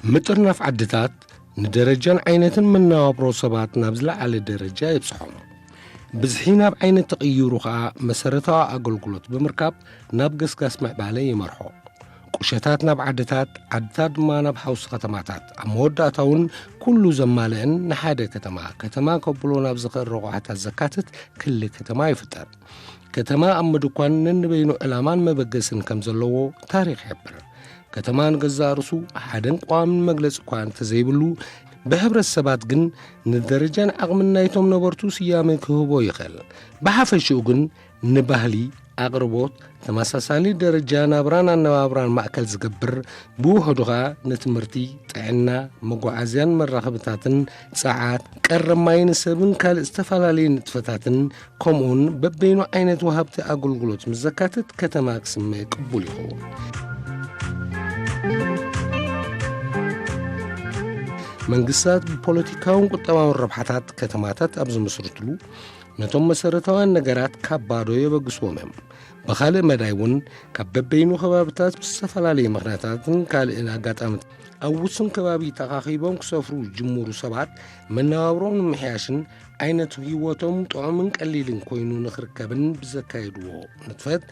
ምጥርናፍ ዓድታት ንደረጃን ዓይነትን መነባብሮ ሰባት ናብ ዝለዓለ ደረጃ የብጽሖም። ብዝሒ ናብ ዓይነት ተቐይሩ ኸኣ መሰረታዊ ኣገልግሎት ብምርካብ ናብ ገስጋስ ምዕባለ ይመርሖ። ቁሸታት ናብ ዓድታት፣ ዓድታት ድማ ናብ ሓውሲ ከተማታት፣ ኣብ መወዳእታ እውን ኩሉ ዘማልአን ንሓደ ከተማ፣ ከተማ ከብሎ ናብ ዝኽእል ረቑሓታት ዘካትት ክሊ ከተማ ይፍጠር። ከተማ ኣብ ምድኳን ነንበይኑ ዕላማን መበገስን ከም ዘለዎ ታሪኽ ይሕብር። ከተማ ንገዛእ ርእሱ ሓደን ቀዋምን መግለጺ እኳ እንተዘይብሉ፣ ብሕብረተሰባት ግን ንደረጃን ዓቕምን ናይቶም ነበርቱ ስያመ ክህቦ ይኽእል። ብሓፈሽኡ ግን ንባህሊ፣ ኣቕርቦት፣ ተመሳሳሊ ደረጃ ናብራን ኣነባብራን ማእከል ዝገብር፣ ብውሕዱ ኸኣ ንትምህርቲ፣ ጥዕና፣ መጓዓዝያን መራኸብታትን፣ ጸዓት፣ ቀረብ ማይን ሰብን ካልእ ዝተፈላለዩ ንጥፈታትን፣ ከምኡውን በበይኑ ዓይነት ወሃብቲ ኣገልግሎት ምስ ዘካትት ከተማ ክስመ ቅቡል ይኸውን። መንግስታት ብፖለቲካውን ቁጠባውን ረብሓታት ከተማታት ኣብ ዝምስርትሉ፣ ነቶም መሰረታውያን ነገራት ካብ ባዶ የበግስዎም እዮም። ብኻልእ መዳይ እውን ካብ በበይኑ ከባብታት ብዝተፈላለየ ምኽንያታትን ካልእን ኣጋጣሚ ኣብ ውሱን ከባቢ ተኻኺቦም ክሰፍሩ ዝጅምሩ ሰባት መነባብሮም ንምሕያሽን ዓይነት ህይወቶም ጥዑምን ቀሊልን ኮይኑ ንኽርከብን ብዘካየድዎ ንጥፈት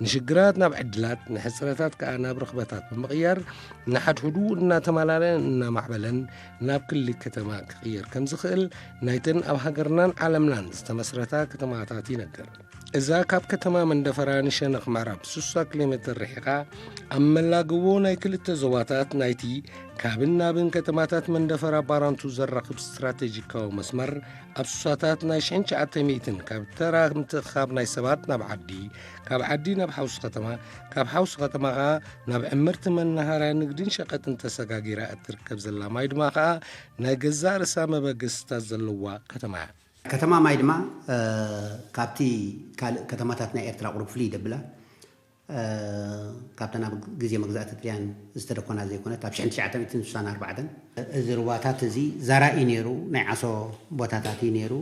ንሽግራት ናብ ዕድላት፣ ንሕጽረታት ከኣ ናብ ርኽበታት ብምቕያር ንሓድሕዱ እናተማላለአን እናማዕበለን ናብ ክሊ ከተማ ክቕየር ከም ዝኽእል ናይተን ኣብ ሃገርናን ዓለምናን ዝተመስረታ ከተማታት ይነገር። እዛ ካብ ከተማ መንደፈራ ንሸነኽ ምዕራብ ስሳ ኪሎ ሜትር ርሒቓ፣ ኣብ መላግቦ ናይ ክልተ ዞባታት ናይቲ ካብን ናብን ከተማታት መንደፈራ ባራንቱ ዘራኽብ ስትራቴጂካዊ መስመር፣ ኣብ ስሳታት ናይ ሽሕን ትሽዓተ ሚእትን ካብ ተራ ምትእኽኻብ ናይ ሰባት ናብ ዓዲ፣ ካብ ዓዲ ናብ ሓውሲ ከተማ፣ ካብ ሓውሲ ከተማ ኸኣ ናብ ዕምርቲ መናሃርያ ንግድን ሸቐጥን ተሰጋጊራ እትርከብ ዘላ ማይ ድማ ኸኣ ናይ ገዛእ ርእሳ መበገስታት ዘለዋ ከተማ እያ። ከተማ ማይ ድማ፣ እ፣ ካብቲ ካልእ ከተማታት ናይ ኤርትራ ቁሩብ ፍልይ ደብላ፣ እ፣ ካብተን ኣብ ግዜ መግዛእቲ ጥልያን ዝተደኮና ዘይኮነት፣ ኣብ ሽሕን ትሽዓተ ሚእትን ስሳን ኣርባዕተን እዚ ሩባታት እዚ ዛራ እዩ ነይሩ፣ ናይ ዓሶ ቦታታት እዩ ነይሩ።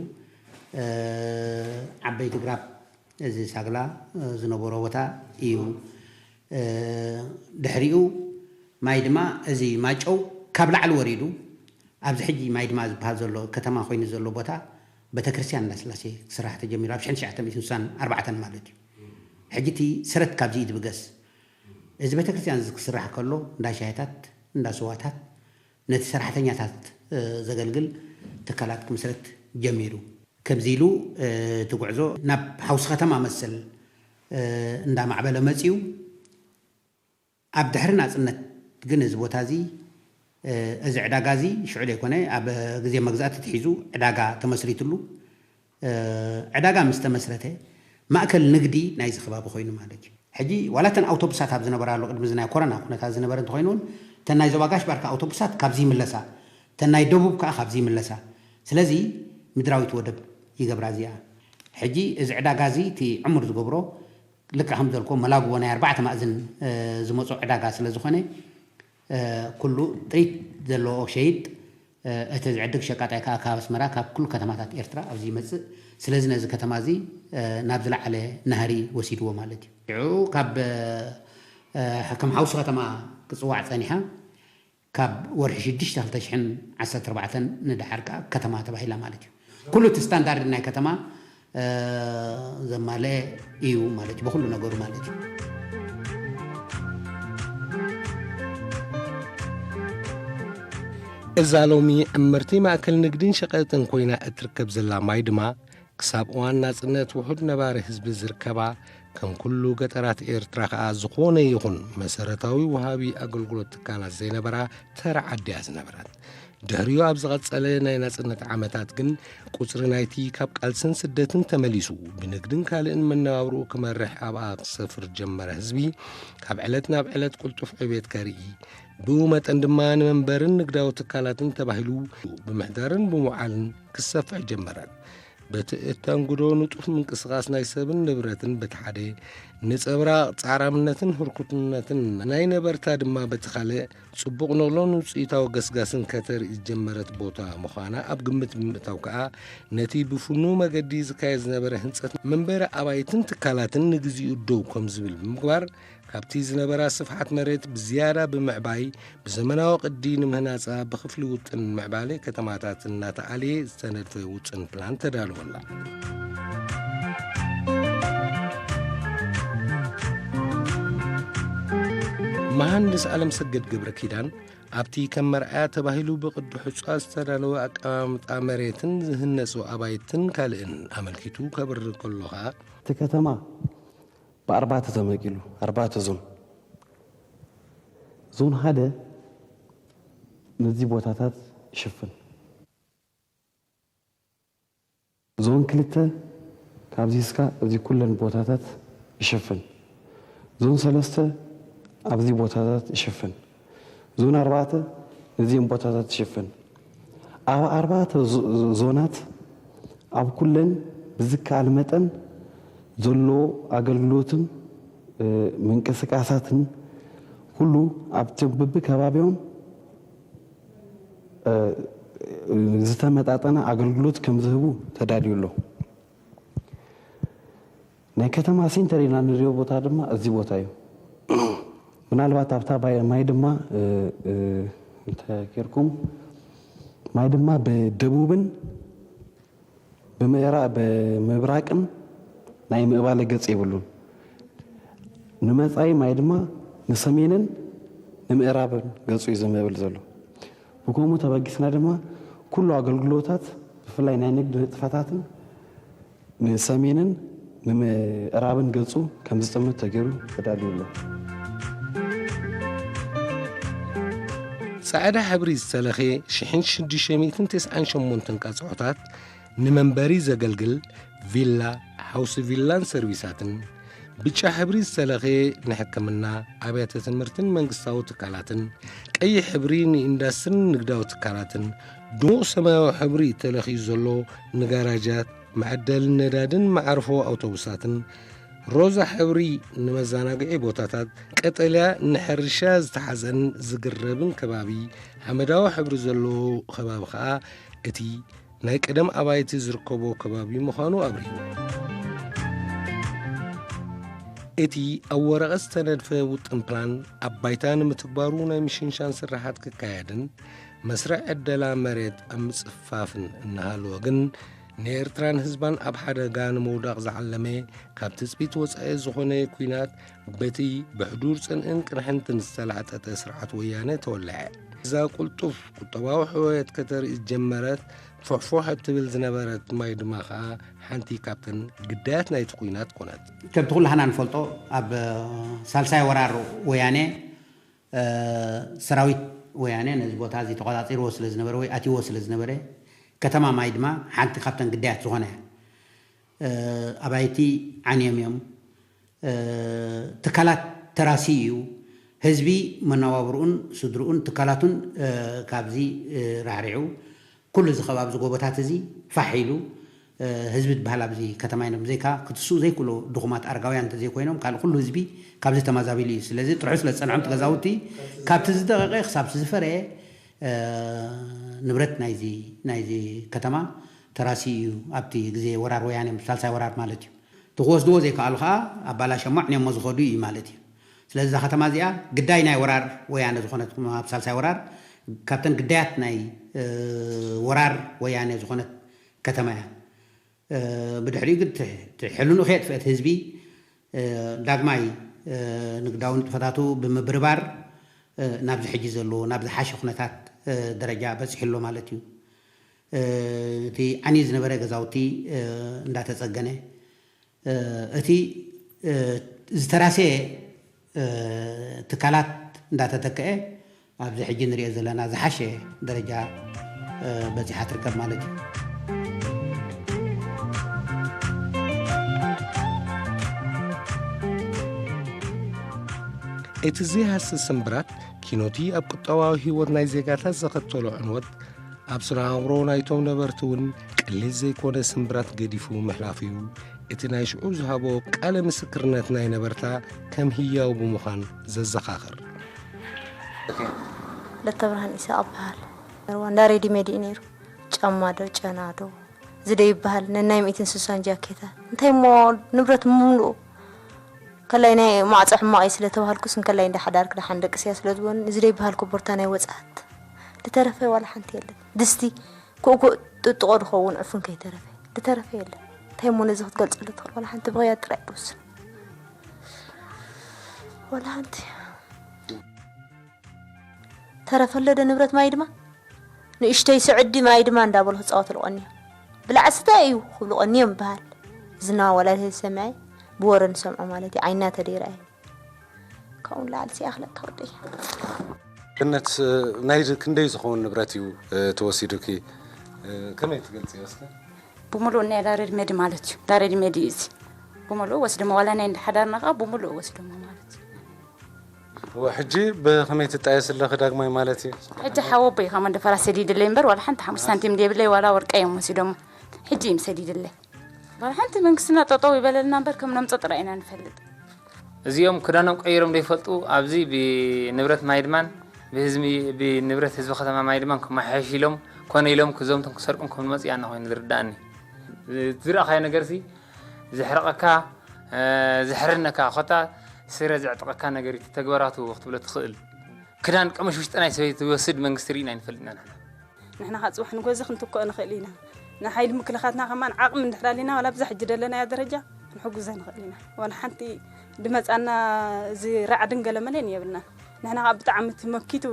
እ፣ ዓበይቲ ግራብ እዚ ሳግላ፣ እ፣ ዝነበሮ ቦታ እዩ። እ፣ ድሕሪኡ ማይ ድማ እዚ ማጨው ካብ ላዕሊ ወሪዱ ኣብዚ ሕጂ ማይ ድማ ዝበሃል ዘሎ ከተማ ኮይኑ ዘሎ ቦታ ቤተክርስትያን እንዳስላሴ ክስራሕ ተጀሚሩ፣ ኣብ ሽሕን ትሽዓተ ሚእትን ስሳን ኣርባዕተን ማለት እዩ። ሕጂ እቲ ስረት ካብዚ እዩ ዝብገስ። እዚ ቤተክርስትያን እዚ ክስራሕ ከሎ እንዳ ሻሂታት፣ እንዳ ስዋታት፣ ነቲ ሰራሕተኛታት፣ እ፣ ዘገልግል ትካላት ክምስረት ጀሚሩ። ከምዚ ኢሉ፣ እ፣ እቲ ጉዕዞ ናብ ሓውሲ ከተማ መሰል፣ እ፣ እንዳማዕበለ መጺኡ። ኣብ ድሕሪ ናጽነት ግን እዚ ቦታ እዚ፣ እ፣ እዚ ዕዳጋ እዚ ሽዑ ዘይኮነ ኣብ ግዜ መግዛእቲ ተሒዙ ዕዳጋ ተመስሪትሉ። እ፣ ዕዳጋ ምስ ተመስረተ ማእከል ንግዲ ናይዚ ከባቢ ኮይኑ ማለት እዩ። ሕጂ ዋላ እተን ኣውቶቡሳት ኣብ ዝነበራሉ ቅድሚ እዚ ናይ ኮሮና ኩነታት ዝነበረ እንተኾይኑ እውን እተን ናይ ዞባ ጋሽ ባርካ ኣውቶቡሳት ካብዚ ይምለሳ፣ እተን ናይ ደቡብ ከኣ ካብዚ ይምለሳ። ስለዚ ምድራዊት ወደብ ይገብራ እዚኣ። ሕጂ እዚ ዕዳጋ እዚ እቲ ዕሙር ዝገብሮ ልክዕ ከም ዘልኮ መላግቦ ናይ ኣርባዕተ ማእዝን፣ እ፣ ዝመጾ ዕዳጋ ስለ ዝኾነ፣ እ፣ ኩሉ ጥሪት ዘለዎ ሸይጥ፣ እ፣ እቲ ዝዕድግ ሸቃጣይ ከኣ ካብ ኣስመራ፣ ካብ ኩሉ ከተማታት ኤርትራ ኣብዚ ይመጽእ። ስለዚ ነዚ ከተማ እዚ፣ እ፣ ናብ ዝለዓለ ናህሪ ወሲድዎ ማለት እዩ። ሽዑ ካብ፣ እ፣ ከም ሓውሲ ከተማ ክጽዋዕ ጸኒሓ፣ ካብ ወርሒ ሽዱሽተ ክልተ ሽሕን ዓሰርተ ኣርባዕተን ንደሓር ከኣ ከተማ ተባሂላ ማለት እዩ። ኩሉ እቲ ስታንዳርድ ናይ ከተማ፣ እ፣ ዘማልአ እዩ ማለት እዩ፣ ብኹሉ ነገሩ ማለት እዩ። እዛ ሎሚ ዕምርቲ ማእከል ንግድን ሸቐጥን ኮይና እትርከብ ዘላ ማይ ድማ፣ ክሳብ እዋን ናጽነት ውሑድ ነባሪ ህዝቢ ዝርከባ፣ ከም ኩሉ ገጠራት ኤርትራ ከኣ ዝኾነ ይኹን መሰረታዊ ወሃቢ ኣገልግሎት ትካላት ዘይነበራ ተራ ዓዲ እያ ዝነበረት። ድሕሪኡ ኣብ ዝቐጸለ ናይ ናጽነት ዓመታት ግን፣ ቁጽሪ ናይቲ ካብ ቃልስን ስደትን ተመሊሱ፣ ብንግድን ካልእን መነባብርኡ ክመርሕ ኣብኣ ክሰፍር ዝጀመረ ህዝቢ፣ ካብ ዕለት ናብ ዕለት ቅልጡፍ ዕቤት ከርኢ፣ ብኡ መጠን ድማ ንመንበርን ንግዳዊ ትካላትን ተባሂሉ ብምሕዳርን ብምውዓልን ክሰፍሕ ጀመረ። በቲ እተንግዶ ንጡፍ ምንቅስቓስ ናይ ሰብን ንብረትን በቲ ሓደ፣ ነጸብራቕ ጻዕራምነትን ህርኩትነትን ናይ ነበርታ ድማ በቲ ካልእ፣ ጽቡቕ ነቕሎን ውጽኢታዊ ገስጋስን ከተርኢ ዝጀመረት ቦታ ምዃና ኣብ ግምት ብምእታው ከኣ፣ ነቲ ብፍኑው መገዲ ዝካየድ ዝነበረ ህንጸት መንበሪ ኣባይትን ትካላትን ንግዚኡ ደው ከም ዝብል ብምግባር፣ ካብቲ ዝነበራ ስፍሓት መሬት ብዝያዳ ብምዕባይ፣ ብዘመናዊ ቅዲ ንምህናጻ ብክፍሊ ውጥን ምዕባለ ከተማታት እናተኣልየ ዝተነድፈ ውጥን ፕላን ተዳለወላ። መሃንድስ ኣለምሰገድ ገብረ ኪዳን ኣብቲ ከም መርኣያ ተባሂሉ ብቅዲ ሑጻ ዝተዳለወ ኣቀማምጣ መሬትን ዝህነጹ ኣባይትን ካልእን ኣመልኪቱ ከብርህ ከሎ ኸኣ፣ እቲ ከተማ ብኣርባዕተ ተመቂሉ፣ ኣርባዕተ ዞን። ዞን ሓደ ነዚ ቦታታት ይሽፍን። ዞን ክልተ ካብዚ እስካ ኣብዚ ኩለን ቦታታት ይሽፍን። ዞን ሰለስተ ኣብዚ ቦታታት ይሽፍን። ዞን ኣርባዕተ ነዚኦም ቦታታት ይሽፍን። ኣብ ኣርባዕተ ዞ-፣ ዞ-፣ ዞናት ኣብ ኩለን ብዝከኣል መጠን ዘሎ ኣገልግሎትን፣ እ፣ ምንቅስቃሳትን ኩሉ ኣብቲ በብከባቢኦም፣ እ፣ ዝተመጣጠነ ኣገልግሎት ከም ዝህቡ ተዳልዩ ኣሎ። ናይ ከተማ ሴንተር ኢልና ንሪኦ ቦታ ድማ እዚ ቦታ እዩ። ምናልባት ኣብታ ባይ-፣ ማይ ድማ፣ እ፣ እ፣ እንተኬርኩም ማይ ድማ ብደቡብን ብምዕራ-፣ ብምብራቅን ናይ ምዕባለ ገጽ የብሉን። ንመጻኢ ማይ ድማ ንሰሜንን ንምዕራብን ገጹ እዩ ዝምዕብል ዘሎ። ብከምኡ ተበጊስና ድማ ኩሉ ኣገልግሎታት ብፍላይ ናይ ንግዲ ንጥፈታትን ንሰሜንን ንምዕራብን ገጹ ከም ዝጥምት ተገይሩ ተዳልዩ ኣሎ። ጻዕዳ ሕብሪ ዝተለኽየ ሽሕን ሽዱሽተ ሚእትን ተስዓን ሸሞንተን ቃጽዖታት ንመንበሪ ዘገልግል ቪላ፣ ሃውሲ ቪላን ሰርቪሳትን፣ ብጫ ሕብሪ ዝተለኽየ ንሕክምና፣ ኣብያተ ትምህርትን መንግስታዊ ትካላትን፣ ቀይሕ ሕብሪ ንኢንዳስትርን ንግዳዊ ትካላትን፣ ድሙቕ ሰማያዊ ሕብሪ ተለኽዩ ዘሎ ንጋራጃት፣ መዐደሊ ነዳድን መዓርፎ ኣውቶቡሳትን፣ ሮዛ ሕብሪ ንመዘናግዒ ቦታታት፣ ቀጠልያ ንሕርሻ ዝተሓዘን ዝግረብን ከባቢ፣ ሓመዳዊ ሕብሪ ዘለዎ ከባቢ ኸኣ እቲ ናይ ቀደም ኣባይቲ ዝርከቦ ከባቢ ምዃኑ ኣብሪሁ። እቲ ኣብ ወረቐት ዝተነድፈ ውጥን ፕላን ኣብ ባይታ ንምትግባሩ ናይ ምሽንሻን ስራሓት ክካየድን መስርዕ ዕደላ መሬት ኣብ ምጽፋፍን እናሃለወ ግን፣ ንኤርትራን ህዝባን ኣብ ሓደጋ ንምውዳቕ ዝዓለመ፣ ካብ ትጽቢት ወጻኢ ዝኾነ ኲናት በቲ ብሕዱር ጽንእን ቅርሕንትን ዝተላዕጠጠ ስርዓት ወያነ ተወልዐ። እዛ ቅልጡፍ ቁጠባዊ ሕወየት ከተርኢ ዝጀመረት፣ ፎሕፎሕ እትብል ዝነበረት ማይ ድማ ኸኣ ሓንቲ ካብተን ግዳያት ናይቲ ኲናት ኮነት። ከምቲ ኩላህና ንፈልጦ፣ ኣብ ሳልሳይ ወራር ወያነ፣ እ፣ ሰራዊት ወያነ ነዚ ቦታ እዚ ተቖጻጺርዎ ስለ ዝነበረ ወይ ኣትይዎ ስለ ዝነበረ፣ ከተማ ማይ ድማ ሓንቲ ካብተን ግዳያት ዝኾነ እያ። እ፣ ኣባይቲ ዓንዮም እዮም። እ፣ ትካላት ተራሲ እዩ። ህዝቢ መነባብርኡን ስድርኡን ትካላቱን፣ እ፣ ካብዚ፣ እ፣ ራሕሪዑ ኩሉ እዚ ከባቢ እዚ ጎቦታት እዚ ፋሕ ኢሉ፣ እ፣ ህዝቢ ዝበሃል ኣብዚ ከተማ የለን። ብዘይካ ክትስኡ ዘይክእሉ ድኹማት ኣረጋውያን እንተዘይኮይኖም ካልእ ኩሉ ህዝቢ ካብዚ ተማዛቢሉ እዩ። ስለዚ ጥርሑ ስለ ዝጸንዖም እቲ ገዛውቲ ካብቲ ዝደቐቐ ክሳብ ዝፈረየ፣ እ፣ ንብረት ናይዚ፣ ናይዚ ከተማ ተራሲ እዩ ኣብቲ ግዜ ወራር ወያነ፣ ሳልሳይ ወራር ማለት እዩ። እቲ ክወስድዎ ዘይከኣሉ ከኣ ኣባላሸሞ ኣዕንዮሞ ዝኸዱ እዩ ማለት እዩ። ስለዚ እዛ ከተማ እዚኣ ግዳይ ናይ ወራር ወያነ ዝኾነት፣ ኣብ ሳልሳይ ወራር ካብተን ግዳያት ናይ፣ እ፣ ወራር ወያነ ዝኾነት ከተማ እያ። እ፣ ብድሕሪኡ ግን እቲ፣ እቲ ሕልንኡ ከየጥፍአት ህዝቢ፣ እ፣ ዳግማይ፣ እ፣ ንግዳዊ ንጥፈታቱ ብምብርባር፣ እ፣ ናብዚ ሕጂ ዘለዎ፣ ናብ ዝሓሸ ኩነታት፣ እ፣ ደረጃ በጺሑ ኣሎ ማለት እዩ። እ፣ እቲ ዓንዩ ዝነበረ ገዛውቲ፣ እ፣ እንዳተጸገነ፣ እ፣ እቲ፣ እ፣ ዝተራሰየ፣ እ፣ ትካላት እንዳተተክአ ኣብዚ ሕጂ ንሪኦ ዘለና ዝሓሸ ደረጃ፣ እ፣ በጺሓ ትርከብ ማለት እዩ። እቲ ዘይሃስስ ስምብራት ኪኖቲ ኣብ ቁጠባዊ ህይወት ናይ ዜጋታት ዘኸተሎ ዕንወት ኣብ ስነ ኣእምሮ ናይቶም ነበርቲ እውን ቀሊል ዘይኮነ ስምብራት ገዲፉ ምሕላፉ እዩ እቲ ናይ ሽዑ ዝሃቦ ቃለ ምስክርነት ናይ ነበርታ ከም ህያው ብምዃን ዘዘኻኽር። ለተብርሃን ኢሳቕ እበሃል። እንዳ ሬዲ ሜድ እዩ ነይሩ። ጫማ ዶ ጨና ዶ ዝደ ይበሃል ነናይ ሚእትን ስሳን ጃኬታ እንታይ እሞ ንብረት ምምልኡ ከላይ ናይ ማዕጾ ሕማቕ እየ ስለ ተባሃልኩስ፣ እንከላይ እንዳ ሓዳርክ ደሓን ደቅስያ ስለ ዝበሉኒ፣ እዚ ደይበሃል ኮቦርታ ናይ ወጻእት ዝተረፈ ዋላ ሓንቲ የለን። ድስቲ ኩእኩእ ጥጥቖ ዝኸውን ዕፉን ከይተረፈ፣ ዝተረፈ የለን። እንታይ እሞ ነዚ ክትገልጸሉ ትኽእል? ዋላ ሓንቲ ብኽያት ጥራይ ትውስን። ዋላ ሓንቲ። ተረፈ ኣሎ ዶ ንብረት ማይ ድማ? ንእሽተይ ስዕዲ ማይ ድማ እንዳበሉ ክጻወትሉ ቀንዮም። ብላዕ ስተ እዩ ክብሉ ቀንዮም ይበሃል። እዚ ና ዋላ ሰምዐ፣ ብወረ ንሰምዖ ማለት እዩ። ዓይና ተደይራ እዩ። ካብኡ ንላዕሊ ሲኣኽለካ ወደይ። ገነት፣ ናይ ክንደይ ዝኸውን ንብረት እዩ፣ እ፣ ተወሲዱኪ? እ፣ ከመይ ትገልጽዮ እስከ? ብምሉእ ናይ ዳሬድ ሜዲ ማለት እዩ። ዳሬድ ሜዲ እዩ እዚ። ብምሉእ ወስዶሞ፣ ዋላ ናይ እንዳ ሓዳርና ከዓ ብምሉእ ወስዶሞ ማለት እዩ። እወ፣ ሕጂ ብኸመይ ትጣየስ ኣለኺ ዳግማይ ማለት እዩ? ሕጂ ሓወቦይ ካብ መንደፈራ ሰዲድለይ እምበር ዋላ ሓንቲ ሓሙሽተ ሳንቲም ደይብለይ፣ ዋላ ወርቀይ እዮም ወሲዶሞ። ሕጂ እዮም ሰዲድለይ። ዋላ ሓንቲ መንግስትና ጠጠው ይበለልና እምበር ከም ነምጾ ጥራይ ኢና ንፈልጥ። እዚኦም ክዳኖም ቀይሮም ዘይፈልጡ ኣብዚ ብንብረት ማይድማን ብህዝቢ ብንብረት ህዝቢ ከተማ ማይድማን ክመሓየሽ ኢሎም ኮነ ኢሎም ክዘምቱን ክሰርቁን ከም ዝመፁ ያና ኮይኑ ዝርዳእኒ። ዝረኣኻዮ ነገርሲ ዘሕርቐካ፣ ዘሕርነካ፣ ኮታ ስረ ዘዕጥቐካ ነገር እዩ። ተግባራቱ ክትብሎ ትኽእል። ክዳን ቀምሽ ውሽጢ ናይ ሰበይቲ ዝወስድ መንግስቲ ርኢና ኣይንፈልጥና ንሕና። ንሕና ከዓ ፅባሕ ንጎዚ ክንትክኦ ንኽእል ኢና። ንሓይሊ ምክልኻትና ከማን ዓቕሚ እንድሕር ኣሊና ዋላ ብዛ ሕጂ ደለናዮ ደረጃ ክንሕጉዞ ንኽእል ኢና። ዋላ ሓንቲ ድመፃና እዚ ራዕድን ገለመሌን የብልናን። ንሕና ከዓ ብጣዕሚ እቲ መኪቱ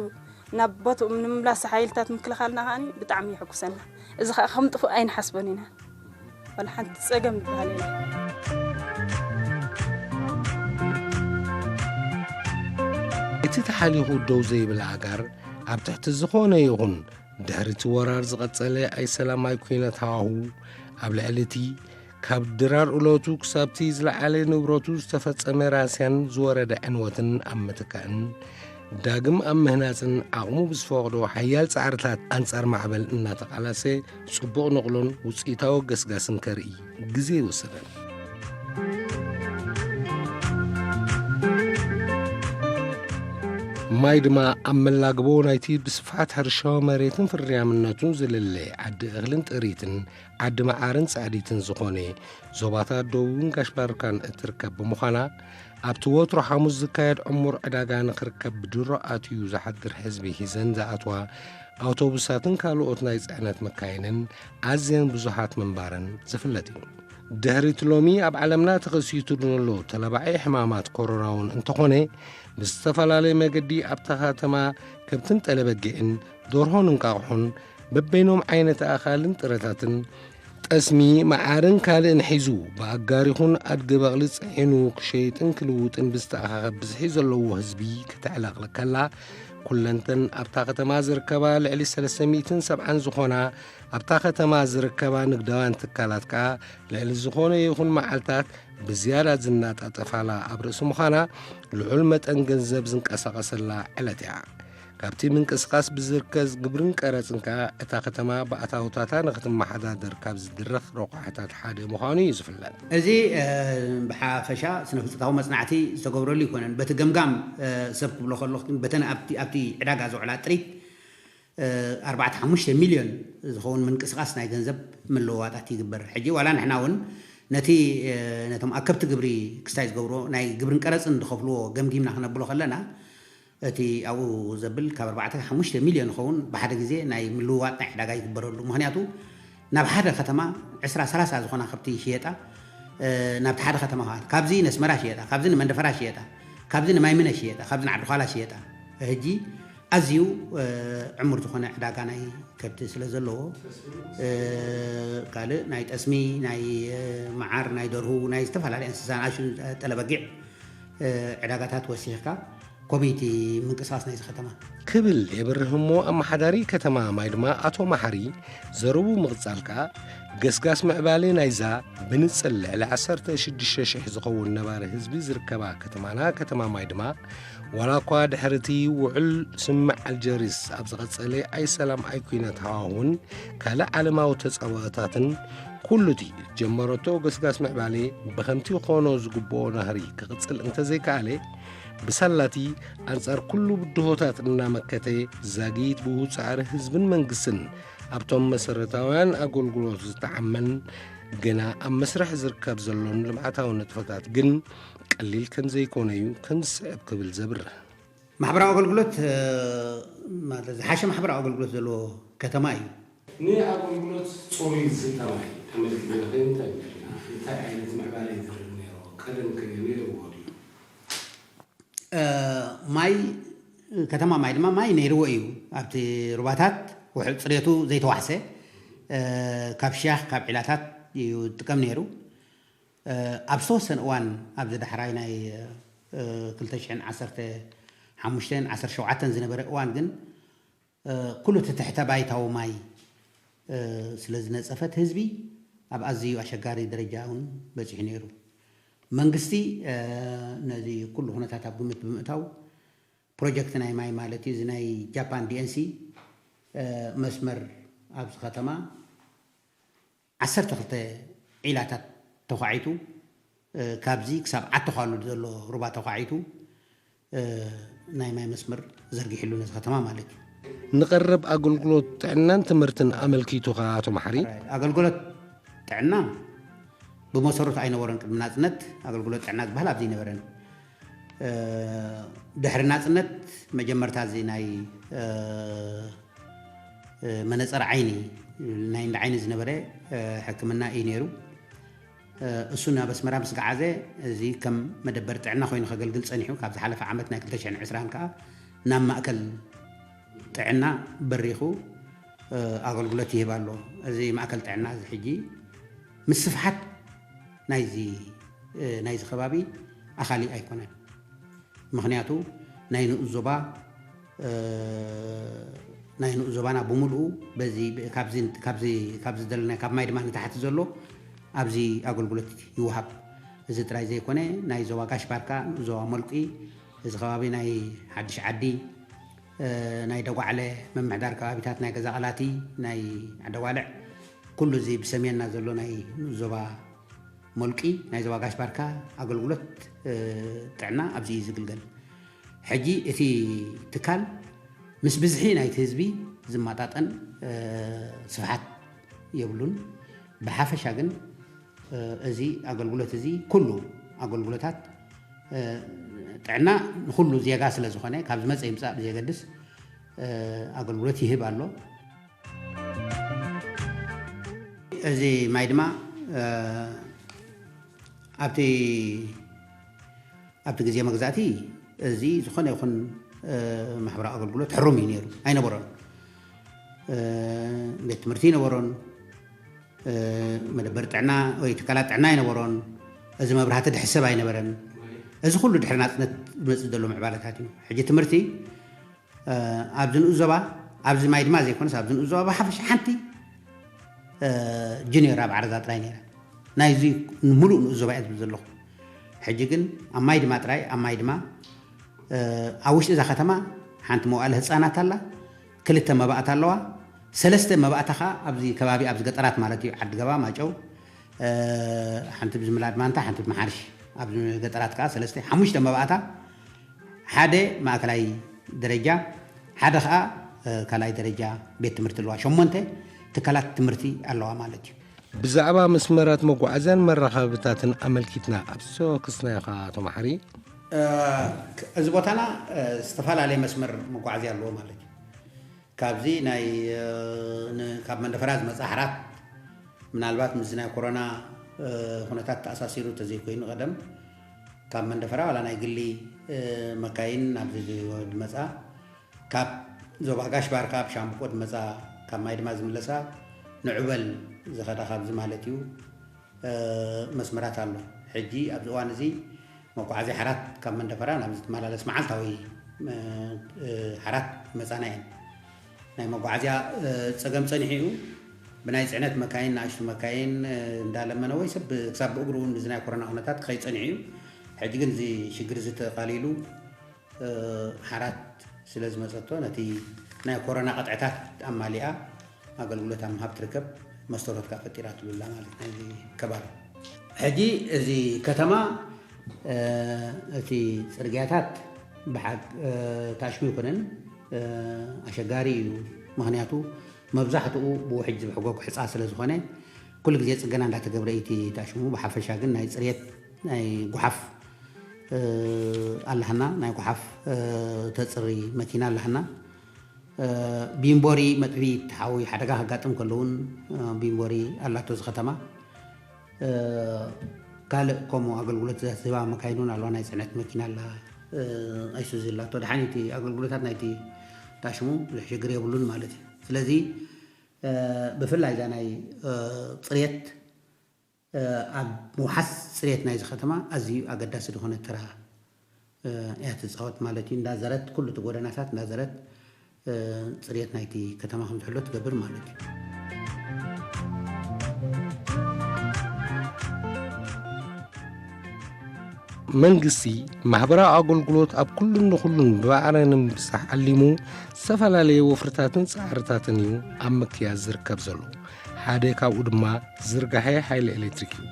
ናብ ቦትኡ ንምምላስ ሓይልታት ምክልኻልና ከዓ ብጣዕሚ የሐጉሰና። እዚ ከዓ ከም ጥፉእ ኣይንሓስቦን ኢና። ዋላ ሓንቲ ፀገም ዝበሃል የለን። እቲ ተሓሊኹ ደው ዘይብል ኣጋር ኣብ ትሕቲ ዝኾነ ይኹን ድሕሪ እቲ ወራር ዝቐጸለ ኣይሰላማይ ኲናት ሃዋሁ ኣብ ልዕሊ እቲ ካብ ድራር እለቱ ክሳብቲ ዝለዓለ ንብረቱ ዝተፈጸመ ራስያን ዝወረደ ዕንወትን ኣብ ምትካእን ዳግም ኣብ ምህናጽን ዓቕሙ ብዝፈቕዶ ሓያል ጻዕርታት ኣንጻር ማዕበል እናተቓላሰ ጽቡቕ ነቕሎን ውጽኢታዊ ገስጋስን ከርኢ ግዜ ይወሰደን። ማይ ድማ ኣብ መላግቦ ናይቲ ብስፍሓት ሕርሻዊ መሬትን ፍርያምነቱን ዝልለ ዓዲ እኽልን ጥሪትን ዓዲ መዓርን ጻዕዲትን ዝኾነ ዞባታት ደቡብን ጋሽ ባርካን እትርከብ ብምዃና፣ ኣብቲ ወትሩ ሓሙስ ዝካየድ ዕሙር ዕዳጋ ንኽርከብ ብድሮ ኣትዩ ዝሓድር ህዝቢ ሒዘን ዝኣትዋ ኣውቶቡሳትን ካልኦት ናይ ጽዕነት መካይንን ኣዝየን ብዙሓት ምንባረን ዝፍለጥ እዩ። ድሕሪቲ ሎሚ ኣብ ዓለምና ተኸሲቱ ንሎ ተላባዒ ሕማማት ኮሮና እውን እንተኾነ፣ ብዝተፈላለየ መገዲ ኣብታ ከተማ ከብትን ጠለበጊዕን ደርሆን እንቃቑሖን በበይኖም ዓይነት ኣእኻልን ጥረታትን ጠስሚ፣ መዓርን ካልእን ሒዙ ብኣጋር ይኹን ኣድጊ በቕሊ ጽዒኑ ክሸይጥን ክልውጥን ብዝተኣኻኸብ ብዝሒ ዘለዎ ህዝቢ ከተዕለቕልቕ ከላ፣ ኩለንተን ኣብታ ከተማ ዝርከባ ልዕሊ ሰለስተ ሚእትን ሰብዓን ዝኾና ኣብታ ከተማ ዝርከባ ንግዳውያን ትካላት ከኣ ልዕሊ ዝኾነ ይኹን መዓልታት ብዝያዳ ዝናጣጠፋላ ኣብ ርእሲ ምዃና ልዑል መጠን ገንዘብ ዝንቀሳቐሰላ ዕለት እያ። ካብቲ ምንቅስቓስ ብዝርከዝ ግብርን ቀረጽን ከኣ እታ ከተማ ብኣታውታታ ንኽትመሓዳደር ካብ ዝድረኽ ረቋሕታት ሓደ ምዃኑ እዩ ዝፍለጥ። እዚ ብሓፈሻ ስነፍልጠታዊ መጽናዕቲ ዝተገብረሉ ኣይኮነን። በቲ ገምጋም ሰብ ክብሎ ከለኹ ግን በተን ኣብቲ ኣብቲ ዕዳጋ ዝውዕላ ጥሪት ኣርባዕተ ሓሙሽተ ሚልዮን ዝኸውን ምንቅስቓስ ናይ ገንዘብ ምልውዋጣት ይግበር። ሕጂ ዋላ ንሕና እውን ነቲ ነቶም ኣከብቲ ግብሪ ክስታይ ዝገብርዎ ናይ ግብርን ቀረፅን ዝኸፍልዎ ገምጊምና ክነብሎ ከለና እቲ ኣብኡ ዘብል ካብ ኣርባዕተ ሓሙሽተ ሚልዮን ዝኸውን ብሓደ ግዜ ናይ ምልውዋጥ ናይ ዕዳጋ ይግበረሉ። ምክንያቱ ናብ ሓደ ከተማ ዕስራ ሰላሳ ዝኾና ከብቲ ይሽየጣ ናብቲ ሓደ ከተማ ከኣ ካብዚ ነስመራ ሽየጣ ካብዚ ንመንደፈራ ሽየጣ ካብዚ ንማይምነ ሽየጣ ካብዚ ንዓዲ ዃላ ሽየጣ ሕጂ ኣዝዩ ዕሙር ዝኾነ ዕዳጋ ናይ ከብቲ ስለ ዘለዎ ካልእ ናይ ጠስሚ ናይ መዓር ናይ ደርሁ ናይ ዝተፈላለዩ እንስሳ ንኣሽቱ ጠለበጊዕ ዕዳጋታት ወሲኽካ ኮሚቲ ምንቅስቃስ ናይዚ ከተማ ክብል የብርህ እሞ ኣመሓዳሪ ከተማ ማይ ድማ ኣቶ መሓሪ ዘረቡ ምቕጻል ከኣ ገስጋስ ምዕባለ ናይዛ ብንጽል ልዕሊ ዓሰርተ ሽዱሽተ ሽሕ ዝኸውን ነባሪ ህዝቢ ዝርከባ ከተማና ከተማ ማይ ድማ ዋላ እኳ ድሕሪ እቲ ውዕል ስምምዕ ኣልጀሪስ ኣብ ዝቐጸለ ኣይሰላም ኣይኲናት ሃዋሁን ካልእ ዓለማዊ ተጻብኦታትን ኩሉ እቲ ዝጀመረቶ ገስጋስ ምዕባለ ብኸምቲ ክኾኖ ዝግብኦ ናህሪ ክቕጽል እንተዘይከኣለ ብሳላቲ ኣንጻር ኩሉ ብድሆታት እናመከተ ዛጊት ብኡ ጻዕሪ ህዝብን መንግስትን ኣብቶም መሰረታውያን ኣገልግሎት ዝተዓመን ግና ኣብ መስርሕ ዝርከብ ዘሎን ልምዓታዊ ንጥፈታት ግን ቀሊል ከም ዘይኮነ እዩ ከም ዝስዕብ ክብል ዘብርህ። ማሕበራዊ ኣገልግሎት፣ እ፣ ማለት ዝሓሸ ማሕበራዊ ኣገልግሎት ዘለዎ ከተማ እዩ። ንኣገልግሎት ጽሩይ ዝተባሂ ኣመልኪትና እንታይ እንታይ ዓይነት ምዕባለ ይዝርብ ነይሩ? ቀደም ከ ነይርዎ ድዩ? እ፣ ማይ፣ ከተማ ማይ ድማ ማይ ነይርዎ እዩ። ኣብቲ ሩባታት ውሕድ ጽሬቱ ዘይተዋሕሰ፣ እ፣ ካብ ሽያኽ ካብ ዒላታት እዩ ዝጥቀም ነይሩ። እ፣ ኣብ ዝተወሰነ እዋን ኣብዚ ዳሕራይ ናይ፣ እ፣ ክልተ ሽሕን ዓሰርተ ሓሙሽተን ዓሰርተ ሸውዓተን ዝነበረ እዋን ግን፣ እ፣ ኩሉ እቲ ትሕተ ባይታዊ ማይ፣ እ፣ ስለ ዝነጸፈት ህዝቢ ኣብ ኣዝዩ ኣሸጋሪ ደረጃ እውን በጺሑ ነይሩ። መንግስቲ፣ እ፣ ነዚ ኩሉ ኩነታት ኣብ ግምት ብምእታው ፕሮጀክት ናይ ማይ ማለት እዩ፣ እዚ ናይ ጃፓን ዲ ኤን ሲ፣ እ፣ መስመር ኣብዚ ከተማ ዓሰርተ ክልተ ዒላታት ተዃዒቱ፣ እ፣ ካብዚ ክሳብ ዓተዃሉ ዘሎ ሩባ ተዃዒቱ፣ እ፣ ናይ ማይ መስመር ዘርጊሕሉ ነዚ ከተማ ማለት እዩ። ንቐረብ ኣገልግሎት ጥዕናን ትምህርትን ኣመልኪቱ ከ ኣቶ መሓሪ? ኣገልግሎት ጥዕና ብመሰረቱ ኣይነበሮን። ቅድሚ ናጽነት ኣገልግሎት ጥዕና ዝበሃል ኣብዚ ኣይነበረን። እ፣ ድሕሪ ናጽነት መጀመርታ እዚ ናይ፣ እ፣ እ፣ መነጸር ዓይኒ፣ ናይ እንዳ ዓይኒ ዝነበረ፣ እ፣ ሕክምና እዩ ነይሩ። እ፣ እሱ ናብ ኣስመራ ምስ ገዓዘ፣ እዚ ከም መደበር ጥዕና ኮይኑ ከገልግል ጸኒሑ። ካብ ዝሓለፈ ዓመት ናይ ክልተ ሽሕን ዕስራን ከኣ ናብ ማእከል ጥዕና በሪኹ፣ እ፣ ኣገልግሎት ይህብ ኣሎ። እዚ ማእከል ጥዕና እዚ ሕጂ ምስፍሓት ናይዚ፣ እ፣ ናይዚ ከባቢ ኣኻሊ ኣይኮነን። ምኽንያቱ ናይ ንኡስ ዞባ፣ እ፣ ናይ ንኡስ ዞባና ብምሉኡ በዚ፣ ካብዚ፣ ካብዚ፣ ካብዚ ዘለና ካብ ማይ ድማ ንታሕቲ ዘሎ ኣብዚ ኣገልግሎት ይወሃብ። እዚ ጥራይ ዘይኮነ ናይ ዞባ ጋሽ ባርካ፣ ንኡስ ዞባ ሞልቂ፣ እዚ ከባቢ ናይ ሓድሽ ዓዲ፣ እ፣ ናይ ደጓዕለ ምምሕዳር ከባቢታት ናይ ገዛ ቃላቲ፣ ናይ ዓደዋልዕ፣ ኩሉ እዚ ብሰሜንና ዘሎ ናይ ንኡስ ዞባ ሞልቂ ናይ ዞባ ጋሽ ባርካ ኣገልግሎት፣ እ፣ ጥዕና ኣብዚ እዩ ዝግልገል። ሕጂ እቲ ትካል ምስ ብዝሒ ናይቲ ህዝቢ ዝመጣጠን፣ እ፣ ስፍሓት የብሉን። ብሓፈሻ ግን፣ እ፣ እዚ ኣገልግሎት እዚ ኩሉ ኣገልግሎታት፣ እ፣ ጥዕና ንኩሉ ዜጋ ስለ ዝኾነ ካብ ዝመጸ ይምጻእ ብዘየገድስ፣ እ፣ ኣገልግሎት ይህብ ኣሎ። እዚ ማይ ድማ፣ እ፣ ኣብቲ፣ ኣብቲ ግዜ መግዛእቲ እዚ ዝኾነ ይኹን፣ እ፣ ማሕበራዊ ኣገልግሎት ሕሩም እዩ ነይሩ፣ ኣይነበሮን። እ፣ ቤት ትምህርቲ ኣይነበሮን፣ እ፣ መደበር ጥዕና ወይ ትካላት ጥዕና ኣይነበሮን። እዚ መብራህቲ ድሕሰብ ኣይነበረን። እዚ ኩሉ ድሕሪ ናጽነት ዝመጽእ ዘሎ ምዕባለታት እዩ። ሕጂ ትምህርቲ፣ እ፣ ኣብዚ ንኡስ ዞባ፣ ኣብዚ ማይ ድማ ዘይኮነስ፣ ኣብዚ ንኡስ ዞባ ብሓፈሻ ሓንቲ፣ እ፣ ጁኒየር ኣብ ዓረዛ ጥራይ ነይራ። ናይዚ ንምሉእ ንኡስ ዞባ እየ ዝብል ዘለኹ። ሕጂ ግን ኣብ ማይ ድማ ጥራይ፣ ኣብ ማይ ድማ፣ እ፣ ኣብ ውሽጢ እዛ ከተማ ሓንቲ መዋእለ ህጻናት ኣላ፣ ክልተ መባእታ ኣለዋ፣ ሰለስተ መባእታ ከኣ ኣብዚ ከባቢ፣ ኣብዚ ገጠራት ማለት እዩ፣ ዓዲ ገባ፣ ማጨው፣ እ፣ ሓንቲ ብዝምላድ ማንታ፣ ሓንቲ ብመሓርሽ፣ ኣብዚ ገጠራት ከኣ ሰለስተ፣ ሓሙሽተ መባእታ፣ ሓደ ማእከላይ ደረጃ፣ ሓደ ከኣ፣ እ፣ ካልኣይ ደረጃ ቤት ትምህርቲ ኣለዋ። ሸሞንተ ትካላት ትምህርቲ ኣለዋ ማለት እዩ። ብዛዕባ መስመራት መጓዓዝያን መራኸብታትን ኣመልኪትና ኣብ ዝሰከስናዮ ከኣ፣ ኣቶ መሓሪ፣ እ፣ እዚ ቦታና፣ እ፣ ዝተፈላለየ መስመር መጓዓዝያ ኣለዎ ማለት እዩ። ካብዚ ናይ፣ እ፣ ን-፣ ካብ መንደፈራ ዝመጽእ ሓራት፣ ምናልባት ምስዚ ናይ ኮሮና፣ እ፣ ኩነታት ተኣሳሲሩ እንተዘይኮይኑ፣ ቀደም ካብ መንደፈራ ዋላ ናይ ግሊ፣ እ፣ መካይን ናብዚ ዝመጻ፣ ካብ ዞባ ጋሽ ባርካ፣ ኣብ ሻምብቆ ዝመጻ፣ ካብ ማይ ድማ ዝምለሳ፣ ንዑበል ዝኸዳ ካብዚ ማለት እዩ። እ፣ መስመራት ኣሎ። ሕጂ ኣብዚ እዋን እዚ መጓዓዝያ ሓራት ካብ መንደፈራ ናብዚ ትመላለስ መዓልታዊ፣ እ፣ እ፣ ሓራት ይመጻና እየን። ናይ መጓዓዝያ፣ እ፣ ጸገም ጸኒሑ እዩ። ብናይ ጽዕነት መካይን፣ ንኣሽቱ መካይን፣ እ፣ እንዳለመነ ወይ ሰብ ክሳብ ብእግሩ እውን ብዚ ናይ ኮሮና ኩነታት ክኸይድ ጸኒሑ እዩ። ሕጂ ግን እዚ ሽግር እዚ ተቓሊሉ፣ እ፣ ሓራት ስለ ዝመጸቶ ነቲ ናይ ኮሮና ቅጥዕታት ኣማሊኣ ኣገልግሎት ኣብ ምሃብ ትርከብ መስተሮት ከኣ ፈጢራትሉ ኣላ ማለት ናይዚ ከባቢ። ሕጂ እዚ ከተማ፣ እ፣ እቲ ጽርግያታት ብሓቅ፣ እ፣ ታሽሙ ኣይኮነን፣ እ፣ ኣሸጋሪ እዩ። ምኽንያቱ መብዛሕትኡ ብውሕጅ ዝብሕጎ ጉሕፃ ስለ ዝኾነ ኩሉ ግዜ ፅገና እንዳተገብረ እዩ እቲ ታሽሙ። ብሓፈሻ ግን ናይ ፅሬት ናይ ጉሓፍ ኣለሃና፣ ናይ ጉሓፍ ተፅሪ መኪና ኣለሃና። ቢምቦሪ መጥፊት ሓዊ ሓደጋ ከጋጥም ከሎ እውን ቢምቦሪ ኣላቶ እዚ ከተማ። ካልእ ከምኡ ኣገልግሎት ዝህባ መካይን እውን ኣለዋ። ናይ ፅዕነት መኪና ኣላ፣ ኣይሱዚ ኣላቶ። ደሓን እቲ ኣገልግሎታት ናይቲ ታሽሙ ብዙሕ ሽግር የብሉን ማለት እዩ። ስለዚ ብፍላይ እዛ ናይ ፅሬት ኣብ ምውሓስ ፅሬት ናይዚ ከተማ ኣዝዩ ኣገዳሲ ዝኾነ ተራ እያ ትፃወት ማለት እዩ። እንዳዘረት ኩሉ እቲ ጎደናታት እንዳዘረት ፅሬት ናይቲ ከተማ ከም ዝሕሎ ትገብር ማለት እዩ። መንግስቲ ማሕበራዊ ኣገልግሎት ኣብ ኩሉን ንኹሉን ብማዕረ ንምብጻሕ ዓሊሙ ዝተፈላለየ ወፍርታትን ጻዕርታትን እዩ ኣብ ምክያድ ዝርከብ ዘሎ። ሓደ ካብኡ ድማ ዝርጋሐ ሓይሊ ኤሌክትሪክ እዩ።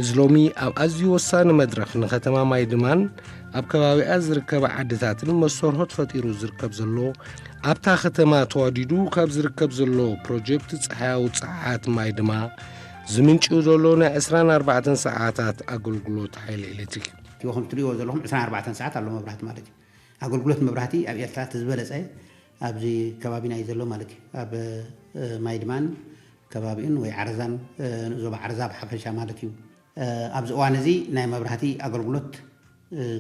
እዚ ሎሚ ኣብ ኣዝዩ ወሳኒ መድረኽ ንከተማ ማይድማን ኣብ ከባቢኣ ዝርከባ ዓድታትን መሰርሆት ፈጢሩ ዝርከብ ዘሎ ኣብታ ከተማ ተዋዲዱ ካብ ዝርከብ ዘሎ ፕሮጀክት ጸሓያዊ ጸዓት ማይድማ ዝምንጭው ዘሎ ናይ ዕስራን ኣርባዕተን ሰዓታት ኣገልግሎት ሓይሊ ኤሌክትሪክ እዩ። እቲ ከምቲ ትሪእዎ ዘለኹም ዕስራን ኣርባዕተን ሰዓት ኣሎ መብራህቲ ማለት እዩ። ኣገልግሎት መብራህቲ ኣብ ኤርትራ እቲ ዝበለጸ ኣብዚ ከባቢና እዩ ዘሎ ማለት እዩ። ኣብ ማይድማን ከባቢኡን ወይ ዓረዛን ዞባ ዓረዛ ብሓፈሻ ማለት እዩ። ኣብዚ እዋን እዚ ናይ መብራህቲ ኣገልግሎት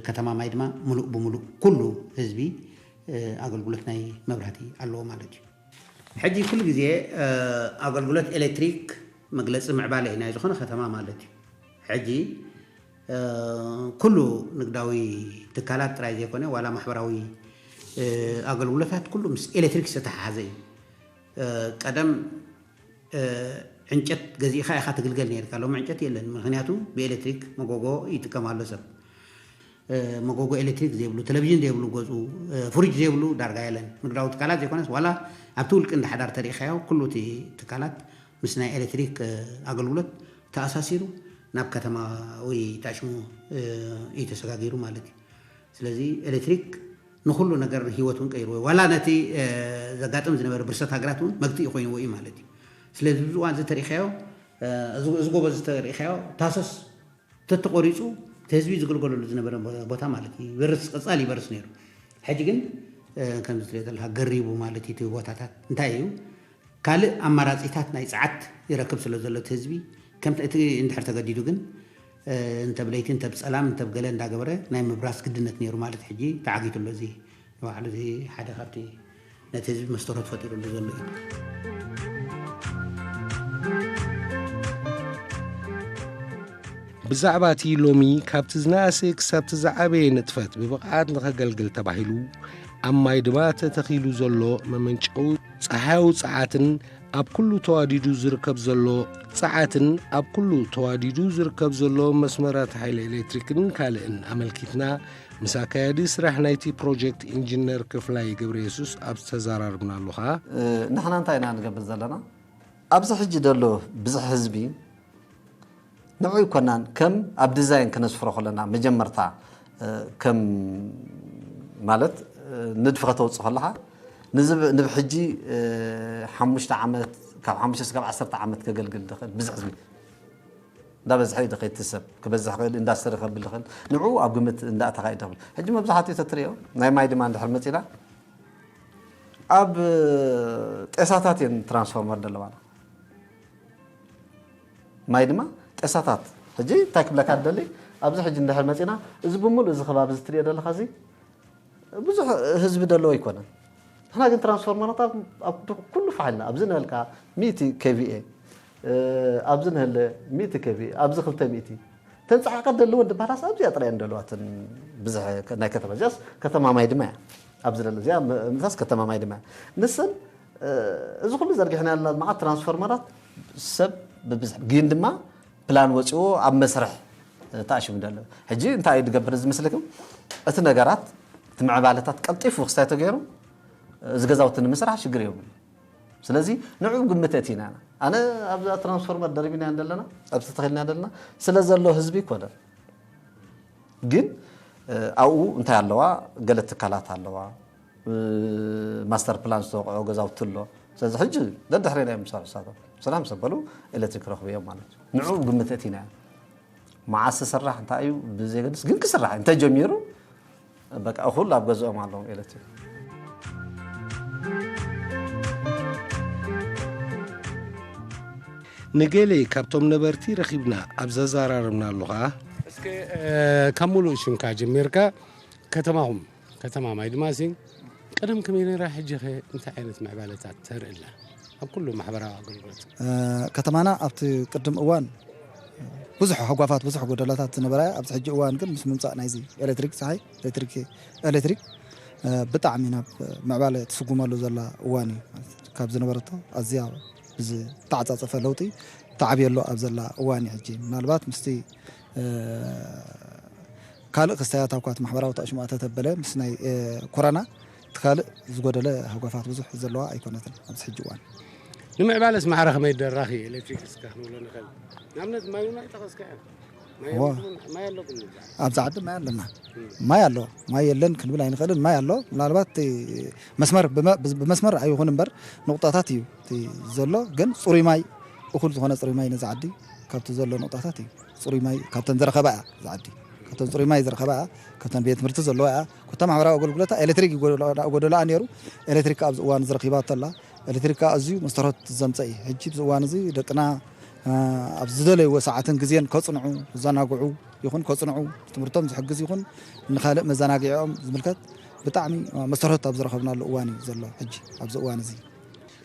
ከተማ ማይድማ ሙሉእ ብሙሉእ ኩሉ ህዝቢ ኣገልግሎት ናይ መብራህቲ ኣለዎ ማለት እዩ። ሕጂ ኩሉ ግዜ ኣገልግሎት ኤሌክትሪክ መግለፂ ምዕባለ እዩ ናይ ዝኾነ ከተማ ማለት እዩ። ሕጂ ኩሉ ንግዳዊ ትካላት ጥራይ ዘይኮነ ዋላ ማሕበራዊ ኣገልግሎታት ኩሉ ምስ ኤሌክትሪክ ዝተተሓሓዘ እዩ። ቀደም ዕንጨት ገዚእኻ ኢኻ ትግልገል ነርካ። ሎም ዕንጨት የለን፣ ምክንያቱ ብኤሌክትሪክ መጎጎ ይጥቀም ኣሎ ሰብ። መጎጎ ኤሌክትሪክ ዘይብሉ፣ ቴሌቪዥን ዘይብሉ፣ ገፁ ፍሪጅ ዘይብሉ ዳርጋ የለን። ንግዳዊ ትካላት ዘይኮነስ ዋላ ኣብቲ ውልቂ እንዳ ሓዳር ተሪኢኻዮ ኩሉ እቲ ትካላት ምስ ናይ ኤሌክትሪክ ኣገልግሎት ተኣሳሲሩ ናብ ከተማዊ ታሽሙ እዩ ተሰጋጊሩ ማለት እዩ። ስለዚ ኤሌክትሪክ ንኹሉ ነገር ህይወት እውን ቀይርዎ። ዋላ ነቲ ዘጋጥም ዝነበረ ብርሰት ሃገራት እውን መግትኢ ኮይንዎ እዩ ማለት እዩ። ስለዚ ብዝዋን እዚ ተሪኢኻዮ እዚ ጎበዝ ተሪኢኻዮ ታሶስ ተተቆሪፁ እቲ ህዝቢ ዝግልገለሉ ዝነበረ ቦታ ማለት እዩ። ይበርስ፣ ቀፃል ይበርስ ነይሩ። ሕጂ ግን ከምዚ ትሪኦ ዘለካ ገሪቡ ማለት እዩ። እቲ ቦታታት እንታይ እዩ ካልእ ኣማራፂታት ናይ ፀዓት ይረክብ ስለ ዘሎ እቲ ህዝቢ ከምቲ እቲ እንድሕር ተገዲዱ ግን እንተ ብለይቲ እንተ ብፀላም እንተ ብገለ እንዳገበረ ናይ ምብራስ ግድነት ነይሩ ማለት ሕጂ ተዓጊቱ ኣሎ። እዚ ንባዕሉ እዚ ሓደ ካብቲ ነቲ ህዝቢ መስተሮት ፈጢሩሉ ዘሎ እዩ። ብዛዕባ እቲ ሎሚ ካብቲ ዝነኣሰ ክሳብ እቲ ዝዓበየ ንጥፈት ብብቕዓት ንኸገልግል ተባሂሉ ኣብ ማይ ድማ ተተኺሉ ዘሎ መመንጨዊ ጸሓያዊ ጸዓትን ኣብ ኩሉ ተዋዲዱ ዝርከብ ዘሎ ጸዓትን ኣብ ኩሉ ተዋዲዱ ዝርከብ ዘሎ መስመራት ሓይሊ ኤሌክትሪክን ካልእን ኣመልኪትና ምስ ኣካያዲ ስራሕ ናይቲ ፕሮጀክት ኢንጂነር ክፍላይ ገብረየሱስ ኣብ ዝተዘራረብናሉ ኸኣ ንሕና እንታይ ኢና ንገብር ዘለና ኣብዚ ሕጂ ዘሎ ብዝሒ ህዝቢ ንዑ ኣይኮናን ከም ኣብ ዲዛይን ክነስፍሮ ከለና መጀመርታ ከም ማለት ንድፊ ከተውፅእ ከለካ ንብ ሕጂ ሓሙሽተ ዓመት ካብ ሓሙሽተ ስጋብ ዓሰርተ ዓመት ከገልግል ዝኽእል ብዝሒ ህዝቢ እንዳበዝሐ እዩ ዝኸይድ ሰብ ክበዝሕ ክእል ኢንዳስትሪ ከብል ዝኽእል ንዑ ኣብ ግምት እንዳእተኻ እዩ ደኽብል ሕጂ መብዛሕትኡ ተትሪኦ ናይ ማይ ድማ እንድሕር መፂና ኣብ ጤሳታት እየን ትራንስፎርመር ዘለዋና ማይ ድማ ጤሳታት ሕጂ እንታይ ክብለካ ደሊ ኣብዚ ሕጂ እንድሕር መፂና እዚ ብምሉእ እዚ ከባቢ እዚ ትሪኦ ዘለካ እዚ ብዙሕ ህዝቢ ደለዎ ኣይኮነን ንሕና ግን ትራንስፎርመራት ኣብ ኩሉ ፋሕ ኢልና ኣብዚ ንህልካ ሚእቲ ኬቪኤ ኣብዚ ንህለ ሚእቲ ኬቪኤ ኣብዚ ክልተ ሚእቲ ተንፀሓቀ ደለወን ድባላስ ኣብዚኣ ጥራየን ደለዋትን ብዙሕ ናይ ከተማ እዚኣስ ከተማ ማይ ድማ እያ ኣብዚ ደለ እዚኣ ምሳስ ከተማ ማይ ድማ እያ ንሰን እዚ ኩሉ ዘርጊሕና ያለና መዓት ትራንስፎርመራት ሰብ ብብዝሕ ግን ድማ ፕላን ወፂዎ ኣብ መስርሕ ተኣሽሙ ዘሎ ሕጂ እንታይ እዩ ዝገብር እዚ ምስልክም እቲ ነገራት እቲ ምዕባለታት ቀልጢፉ ክስታይ ተገይሩ እዚ ገዛውቲ ንምስራሕ ሽግር የብሉ ስለዚ ንዑ ግምት እቲ ኢና ኣነ ኣብዛ ትራንስፎርመር ደሪብና እንደለና ኣብዚ ተተኺልና እንደለና ስለ ዘሎ ህዝቢ ይኮነ ግን ኣብኡ እንታይ ኣለዋ ገለ ትካላት ኣለዋ ማስተር ፕላን ዝተወቅዖ ገዛውቲ ኣሎ ስለዚ ሕጂ ደድሕሬና እዮም ዝሰርሑ ንሳቶም። ሰላም ምስ ኣበሉ ኤሌክትሪክ ክረኽቡ እዮም ማለት እዩ። ንዕኡ ግምት እቲና እዮም። መዓስ ዝስራሕ እንታይ እዩ ብዘየገድስ ግን ክስራሕ እዩ። እንተጀሚሩ በቃ እኹል ኣብ ገዝኦም ኣለዎም ኤሌክትሪክ። ንገለ ካብቶም ነበርቲ ረኺብና ኣብ ዘዘራረብናሉ ኸኣ እስከ ካብ ሙሉእ ሽምካ ጀሚርካ ከተማኹም ከተማ ማይ ድማ ሲ ቀደም ከመይ ነይራ ሕጂ ኸ እንታይ ዓይነት ምዕባለታት ተርኢ ኣላ ኣብ ኩሉ ማሕበራዊ ኣገልግሎት? ከተማና ኣብቲ ቅድም እዋን ብዙሕ ሃጓፋት ብዙሕ ጎደላታት ዝነበራ እያ። ኣብዚ ሕጂ እዋን ግን ምስ ምምፃእ ናይዚ ኤሌክትሪክ ፀሓይ ኤሌክትሪክ ኤሌክትሪክ ብጣዕሚ ናብ ምዕባለ ትስጉመሉ ዘላ እዋን እዩ። ካብ ዝነበረቶ ኣዝያ ብዝተዓፃፀፈ ለውጢ ተዓብየሉ ኣብ ዘላ እዋን እዩ። ሕጂ ምናልባት ምስቲ ካልእ ክስተያት ኣኳት ማሕበራዊ ተኣሽሙ ኣተተበለ ምስ ናይ ኮረና እቲ ካልእ ዝጎደለ ሃጓፋት ብዙሕ ዘለዋ ኣይኮነትን ኣብዚ ሕጂ እዋን። ንምዕባለስ ማዕረ ከመይ ደራኺ ኤሌክትሪክ እስከ ክንብሎ ንኽእል? ንኣብነት ማይ እውን ኣይጠቐስካዮን። ማይ እውን ማይ ኣለኩም ይበሃል። ኣብዚ ዓዲ ማይ ኣለና። ማይ ኣሎ። ማይ የለን ክንብል ኣይንኽእልን። ማይ ኣሎ። ምናልባት እቲ መስመር ብመ- ብዝ- ብመስመር ኣይኹን እምበር ንቑጣታት እዩ እቲ ዘሎ። ግን ፅሩይ ማይ እኹል ዝኾነ ፅሩይ ማይ ነዚ ዓዲ ካብቲ ዘሎ ንቑጣታት እዩ። ፅሩይ ማይ ካብተን ዝረኸባ እያ እዛ ዓዲ። ካብተን ፅሩይ ማይ ዝረኸባ እያ። ካብተን ቤት ትምህርቲ ዘለዋ እያ። ኮታ ማሕበራዊ ኣገልግሎታ ኤሌክትሪክ ይጎደላ- ጎደላኣ ነይሩ። ኤሌክትሪክ ኣብዚ እዋን ዝረኺባ ተላ ኤሌክትሪክ ኣዝዩ መስተርሆት ዘምፀ እዩ። ሕጂ ኣብዚ እዋን እዚ ደቅና ኣብ ዝደለይዎ ሰዓትን ግዜን ከፅንዑ፣ ዘናግዑ ይኹን ከፅንዑ ትምህርቶም ዝሕግዝ ይኹን ንኻልእ መዘናግዒኦም ዝምልከት ብጣዕሚ መስተርሆት ኣብ ዝረኸብናሉ እዋን እዩ ዘሎ ሕጂ ኣብዚ እዋን እዚ።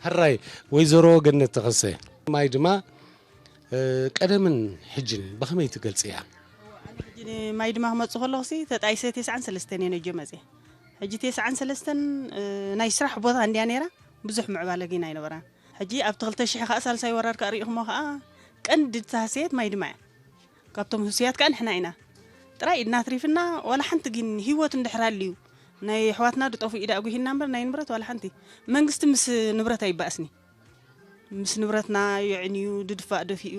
ሕራይ ወይዘሮ ገነት ተኸሰ ማይ ድማ ቀደምን ሕጅን ብኸመይ ትገልፅያ? ሕጂ ማይ ድማ ክመፅእ ከለኹ ሲ ተጣይሰ ተስዓን ሰለስተን እየ ነጆ መፅየ። ሕጂ ተስዓን ሰለስተን ናይ ስራሕ ቦታ እንድያ ነይራ ብዙሕ ምዕባለ ግን ኣይነበራን። ሕጂ ኣብቲ ክልተ ሽሕ ከዓ ሳልሳይ ወራር ከዓ ርኢኹሞ ከዓ ቀንዲ ተሃሰየት ማይ ድማ እያ። ካብቶም ህሱያት ከዓ ንሕና ኢና ጥራይ ኢድና ኣትሪፍና ዋላ ሓንቲ ግን ህይወት እንድሕር ኣልዩ ናይ ኣሕዋትና ድጠፉ ኢዳ ኣጉሂና እምበር ናይ ንብረት ዋላ ሓንቲ መንግስቲ ምስ ንብረት ኣይባእስኒ ምስ ንብረትና የዕንዩ ድድፋእ ደፊኡ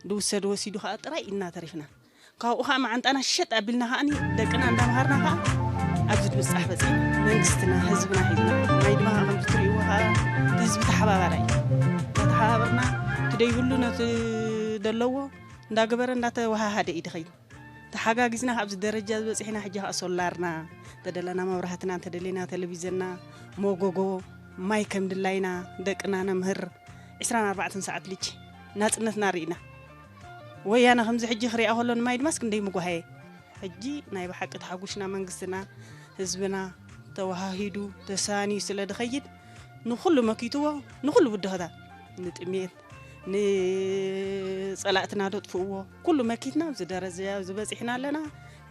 ድውሰድ ወሲዱ ከዓ ጥራይ ኢድና ተሪፍና ካብኡ ከዓ መዓንጣና ሸጥ ኣቢልና ከዓ ደቅና እንዳምሃርና ከዓ ኣብዚ ድብፃሕ በፂ መንግስትና ህዝብና ሒዝና ማይ ድማ ከምዚ ትሪእዎ ከዓ ህዝቢ ተሓባባራይ እንዳተሓባበርና ትደይብሉ ነቲ ደለዎ እንዳገበረ እንዳተወሃሃደ እዩ ድኸይድ ተሓጋጊዝና ኣብዚ ደረጃ ዝበፂሕና ሕጂ ከዓ ሶላርና ተደለና መብራህትና እንተደለና ቴሌቪዘንና ሞጎጎ ማይ ከም ድላይና ደቅና ነምህር ዕስራን ኣርባዕተን ሰዓት ልጂ ናፅነትና ርኢና ወያነ ከምዚ ሕጂ ክሪኣ ከሎ ንማይ ድማስ ክንደይ ምጓሃየ ሕጂ ናይ ብሓቂ ተሓጉሽና መንግስትና ህዝብና ተወሃሂዱ ተሳንዩ ስለ ድኸይድ ንኹሉ መኪትዎ ንኹሉ ብድሆታት ንጥሜት ንፀላእትና ደጥፍእዎ ኩሉ መኪትና ኣብዚ ደረጃ ዝበፂሕና ኣለና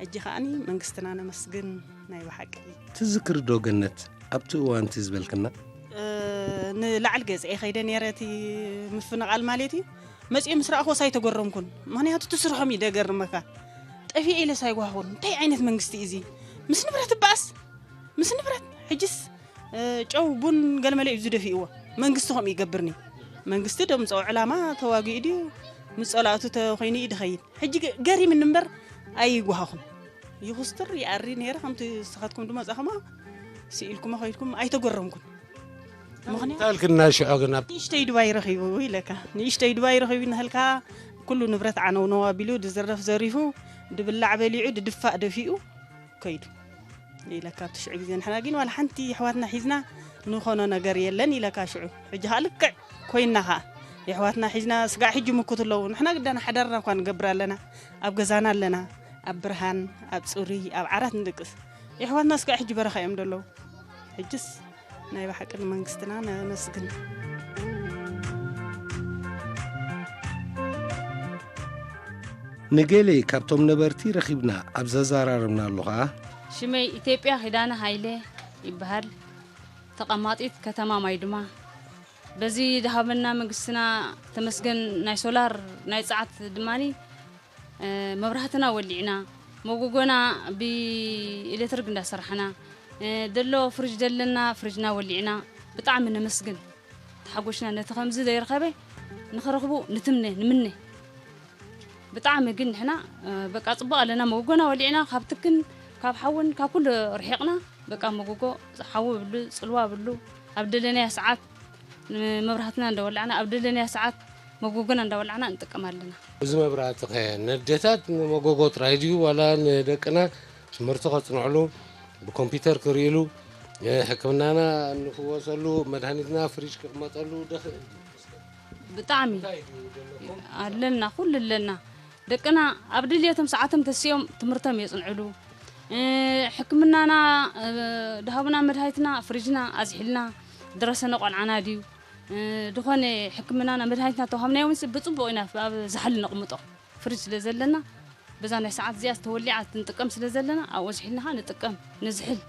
ሕጂ ከዓኒ መንግስትና ነመስግን ናይ ብሓቂ ትዝክሪ ዶ ገነት ኣብቲ እዋን እቲ ዝበልክና ንላዕሊ ገፀ ከይደ ነረ እቲ ምፍንቓል ማለት እዩ መፅኦ ምስ ረኣኽዎስ ኣይተጎረምኩን ምክንያቱ ትስርሖም እዩ ደገርመካ ጠፊኤ ኢለስ ኣይጓህኹን እንታይ ዓይነት መንግስቲ እዩ እዚ ምስ ንብረት እባኣስ ምስ ንብረት ሕጅስ ጨው ቡን ገለመለ እዩ ዝደፊእዎ መንግስቲ ከምኡ ይገብርኒ መንግስቲ ደምፀኦ ዕላማ ተዋጊኡ ድዩ ምስ ፀላእቱ ተኮይኑ እዩ ድኸይድ ሕጂ ገሪምኒ እምበር ኣይጓሃኹን ይኹስትር ይኣሪ ነይረ ከምቲ ንስኻትኩም ድመፃኹሞ ስኢልኩሞ ከይድኩም ኣይተጎረምኩን ምኽንያት እንታልክና ሽዖ ግን ኣብ ንእሽተይ ድባይ ረኺቡ ኢለካ ንእሽተይ ድባይ ረኺቡ እናሃልካ ኩሉ ንብረት ዓነውነው ኣቢሉ ድዝረፍ ዘሪፉ ድብላዕ በሊዑ ድድፋእ ደፊኡ ከይዱ ኢለካ ኣብቲ ሽዑ ግዜ ንሕና ግን ዋላ ሓንቲ ኣሕዋትና ሒዝና ንኾኖ ነገር የለን ኢለካ ሽዑ ሕጂ ከዓ ልክዕ ኮይንና ከዓ የሕዋትና ሒዝና ስጋዕ ሕጂ ምኩት ኣለዉ ንሕና ግዳና ሓዳርና እኳ ንገብር ኣለና ኣብ ገዛና ኣለና ኣብ ብርሃን ኣብ ፅሩይ ኣብ ዓራት ንድቅስ የሕዋትና ስጋዕ ሕጂ በረኻ እዮም ደለዉ ሕጅስ ናይ ብሓቂ ንመንግስትና ነመስግን ንገሌ ካብቶም ነበርቲ ረኺብና ኣብ ዘዘራረብናሉ ኸኣ ሽመይ ኢትዮጵያ ኪዳነ ሃይለ ይበሃል ተቐማጢት ከተማ ማይድማ በዚ ድሃበና መንግስትና ተመስገን ናይ ሶላር ናይ ጸዓት ድማኒ መብራህትና ወሊዕና መጎጎና ብኤሌክትሪክ እንዳሰራሕና ደሎ ፍርጅ ደለና ፍርጅና ወሊዕና ብጣዕሚ ነመስግን ተሓጎሽና ነቲ ከምዚ ዘይረኸበ ንኽረኽቡ ንትምነ ንምነ ብጣዕሚ ግን ንሕና በቃ ፅቡቅ ኣለና መጎጎና ወሊዕና ካብ ትክን ካብ ሓውን ካብ ኩሉ ርሒቅና በቃ መጎጎ ሓዊ ብሉ ፅልዋ ብሉ ኣብ ደለናዮ ሰዓት መብራህትና እንዳወላዕና፣ ኣብ ደለናዮ ሰዓት መጎጎና እንዳወላዕና ንጥቀም ኣለና። እዚ መብራህቲ ከ ነዴታት ንመጎጎ ጥራይ ድዩ፣ ዋላ ንደቅና ትምህርቲ ከጽንዕሉ፣ ብኮምፒውተር ክርእሉ፣ ሕክምናና ንፍወሰሉ፣ መድሃኒትና ፍሪጅ ክቕመጠሉ ደኽእል ድዩ? ብጣዕሚ ኣለና፣ ኩሉ ኣለና። ደቅና ኣብ ድልየቶም ሰዓቶም ተሲኦም ትምህርቶም የጽንዕሉ። እ፣ ሕክምናና፣ እ፣ ድሃቡና መድሃኒትና ፍሪጅና ኣዝሒልና፣ ድረሰነ ቆልዓና ድዩ፣ እ፣ ድኾነ ሕክምናና መድሃኒትና ተዋሃብናዮ እውን ብጽቡቕ ኢና ኣብ ዝሓል ነቕምጦ። ፍሪጅ ስለ ዘለና፣ በዛ ናይ ሰዓት እዚኣ ዝተወሊዓ ንጥቀም ስለ ዘለና፣ ኣብኡ ኣዝሒልና ኸኣ ንጥቀም፣ ንዝሕል።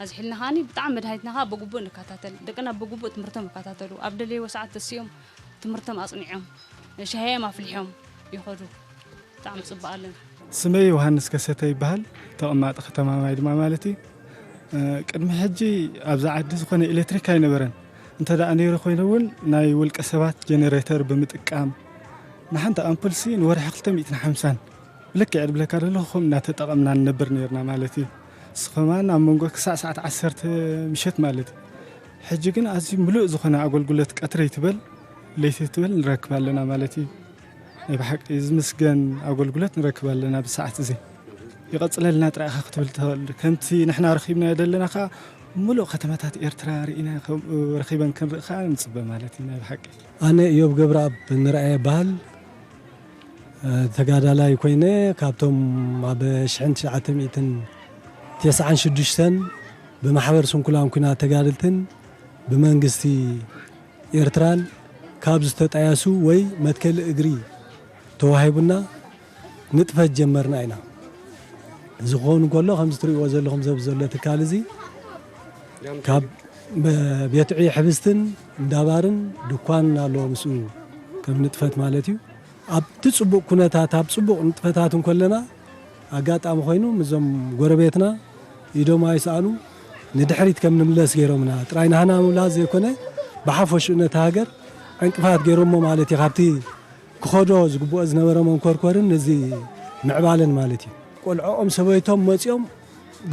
ኣዝሒልና ኸኣኒ ብጣዕሚ መድሃኒትና ኸኣ ብግቡእ ንከታተል። ደቅና ብግቡእ ትምህርቶም ይከታተሉ። ኣብ ደለይዎ ሰዓት ተሲኦም ትምህርቶም ኣጽኒዖም፣ ሻሂዮም ኣፍሊሖም ይኸዱ። ብጣዕሚ ጽቡቕ ኣለና። ስመይ ዮሃንስ ከሰተ ይበሃል። ተቐማጢ ከተማ ማይ ድማ ማለት እዩ። እ፣ ቅድሚ ሕጂ ኣብዛ ዓዲ ዝኾነ ኤሌክትሪክ ኣይነበረን። እንተ ደኣ ነይሩ ኮይኑ እውን ናይ ውልቀ ሰባት ጀነሬተር ብምጥቃም ንሓንቲ ኣምፑልሲ ንወርሒ ክልተ ሚእትን ሓምሳን ብልክዕ ድብለካ ዘለኹ ከምኡ እናተጠቐምና ንነብር ነይርና ማለት እዩ። ንሱ ከማን ኣብ መንጎ ክሳዕ ሰዓት ዓሰርተ ምሸት ማለት እዩ። ሕጂ ግን ኣዝዩ ምሉእ ዝኾነ ኣገልግሎት ቀትሪ ይትበል ለይቲ ይትበል ንረክብ ኣለና ማለት እዩ። ናይ ብሓቂ ዝምስገን ኣገልግሎት ንረክብ ኣለና ብሰዓት እዚ። ይቐጽለልና ጥራይ ኢኻ ክትብል ትኽእል። ከምቲ ንሕና ረኺብናዮ ዘለና ኸኣ ምሉእ ከተማታት ኤርትራ ርኢና ከምኡ ረኺበን ክንርኢ ኸኣ ንጽበ ማለት እዩ ናይ ብሓቂ። ኣነ እዮብ ገብረኣብ ንርኣየ በሃል፣ እ፣ ተጋዳላይ ኮይነ ካብቶም ኣብ ሽሕን ትሽዓተ ሚእትን ተስዓን ሽዱሽተን ብማሕበር ስንኩላን ኲናት ተጋደልትን ብመንግስቲ ኤርትራን ካብ ዝተጣየሱ ወይ መትከሊ እግሪ ተዋሂቡና ንጥፈት ጀመርና ኢና። እዚ ክኸውን እንከሎ፣ ከምዚ ትርእይዎ ዘለኹም ዘብ ዘሎ ትካል እዚ ካብ መ-፣ ቤት ዕዮ ሕብስትን እንዳባርን ድኳን ኣለዎ ምስኡ ከም ንጥፈት ማለት እዩ። ኣብቲ ጽቡቕ ኩነታት፣ ኣብ ጽቡቕ ንጥፈታት እንከለና፣ ኣጋጣሚ ኮይኑ ምስዞም ጎረቤትና ኢዶም ኣይሰኣኑ ንድሕሪት ከም ንምለስ ገይሮምና። ጥራይ ናህና ምምላስ ዘይኮነ፣ ብሓፈሽኡ ነታ ሃገር ዕንቅፋት ገይሮሞ ማለት እዩ። ካብቲ ክኸዶ ዝግብኦ ዝነበረ መንኮርኮርን ነዚ ምዕባለን ማለት እዩ። ቆልዖኦም ሰበይቶም መጺኦም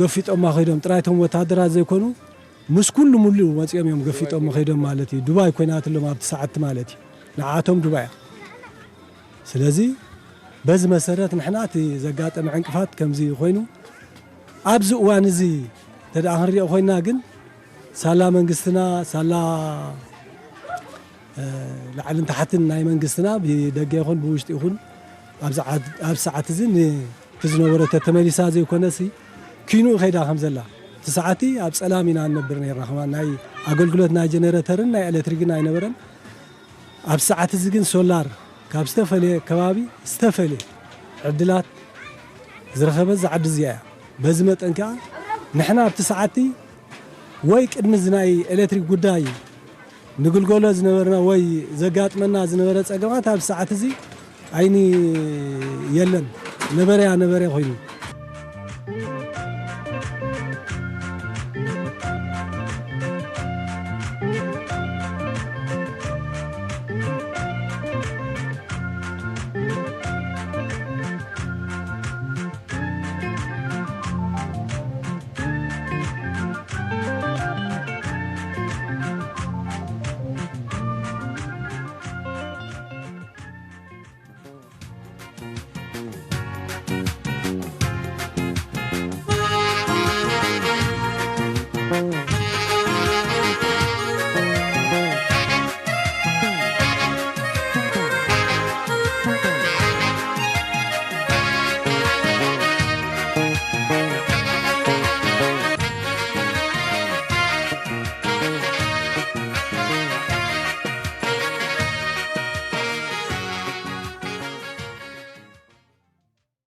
ገፊጦማ ከይዶም። ጥራይ እቶም ወታደራት ዘይኮኑ፣ ምስ ኩሉ ሙሉ መጺኦም እዮም ገፊጦም ከይዶም ማለት እዩ። ዱባይ ኮይናትሎም ኣብቲ ሰዓት ማለት እዩ። ንዓቶም ዱባይ እያ። ስለዚ በዚ መሰረት ንሕና እቲ ዘጋጠመ ዕንቅፋት ከምዚ ኮይኑ፣ ኣብዚ እዋን እዚ እንተ ደኣ ክንሪኦ ኮይንና ግን ሳላ መንግስትና፣ ሳላ፣ እ፣ ላዕልን ታሕትን ናይ መንግስትና ብደገ ይኹን ብውሽጢ ይኹን ኣብዚ ዓድ-፣ ኣብ ሰዓት እዚ ን-፣ እቲ ዝነበረ ተተመሊሳ ዘይኮነሲ ኪንኡ ከይዳ ከም ዘላ፣ እቲ ሰዓቲ ኣብ ጸላም ኢና ንነብር ነይርና። ከማን ናይ ኣገልግሎት ናይ ጀነረተርን ናይ ኤሌክትሪክን ኣይነበረን። ኣብ ሰዓት እዚ ግን ሶላር ካብ ዝተፈለየ ከባቢ ዝተፈለየ ዕድላት ዝረኸበት እዛ ዓዲ እዚኣ እያ። በዚ መጠን ከኣ ንሕና ኣብቲ ሰዓቲ ወይ ቅድሚ እዚ ናይ ኤሌክትሪክ ጉዳይ ንግልገሎ ዝነበርና ወይ ዘጋጥመና ዝነበረ ጸገማት ኣብ ሰዓት እዚ ኣይኒ የለን። ነበረያ ነበረ ኮይኑ